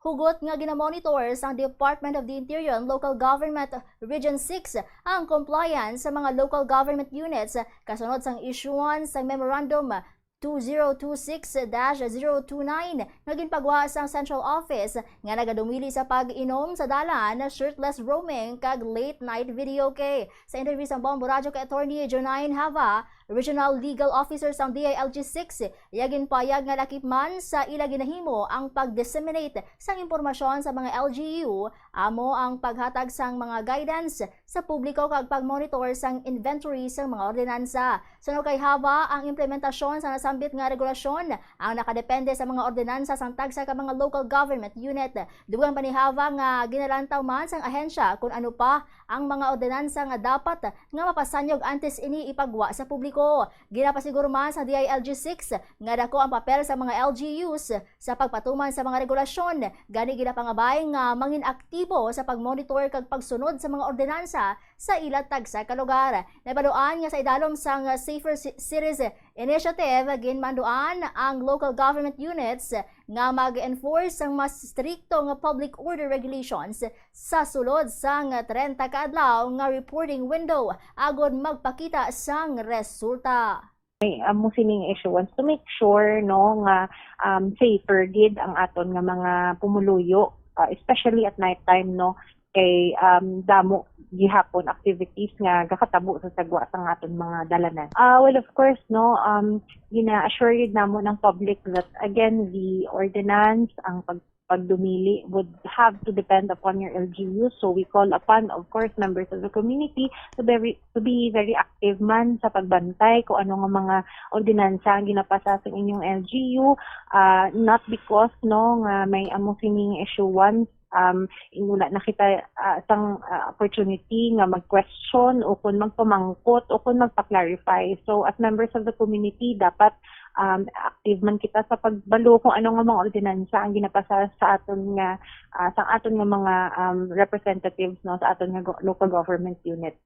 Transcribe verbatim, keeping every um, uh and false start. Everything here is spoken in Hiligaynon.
Hugot nga ginamonitor sang Department of the Interior and Local Government Region six ang compliance sa mga local government units kasunod sang issuance sang Memorandum two zero two six dash zero two nine nga ginpagwa sang Central Office nga nagadumili sa pag-inom sa dalan, shirtless roaming, kag late night videoke. Sa interview sang Bombo Radyo kay Attorney Jonine Hava, Regional Legal Officer sang D I L G six, iya ginpayag nga lakip man sa ila ginahimo ang pag-disseminate sang impormasyon sa mga L G U, amo ang paghatag sang mga guidance sa publiko kag pag-monitor sang inventory sang mga ordinansa. Suno kay Hava, ang implementasyon sa nasambit nga regulasyon ang nakadepende sa mga ordinansa sang tagsa ka mga local government unit. Dugang pa ni Hava nga ginalantaw man sang ahensya kung ano pa ang mga ordinansa nga dapat nga mapasanyog antes ini ipagwa sa publiko. Ginapasiguro man sa D I L G six nga dako ang papel sa mga L G Us sa pagpatuman sa mga regulasyon, gani ginapangabay nga mangin aktibo sa pag-monitor kag pagsunod sa mga ordinansa sa ila tagsa ka lugar. Nabaluan nga sa idalom sang Safer Ci-, Cities Initiative, ginmanduan ang local government units nga mag-enforce sang mas strikto nga public order regulations sa sulod sang trenta ka adlaw nga reporting window agod magpakita sang resulta. May amo sining issuance to make sure, no, nga, um, safer gid ang aton nga mga pumuluyo, uh, especially at night time, no, kay, um, damo gihapon activities nga gakatabo sa sagwa sang aton mga dalanan. Ah, well, of course, no, um, gina-assure gid namo ng public that, again, the ordinance, ang pag-, pagdumili would have to depend upon your L G U. So we call upon, of course, members of the community to be very, to be very active man sa pagbantay kung ano nga mga ordinansa ang ginapasa sa inyong L G U. Ah, not because, no, nga may amo sining issuance, um, wala na kita, ah, sang, ah, opportunity nga mag-question o kung magpamangkot o kung magpa-clarify. So, as members of the community, dapat, um, active man kita sa pagbalo kung ano nga mga ordinansa ang ginapasa sa aton nga, ah, sa aton nga mga, um, representatives, no, sa aton nga go-, local government unit.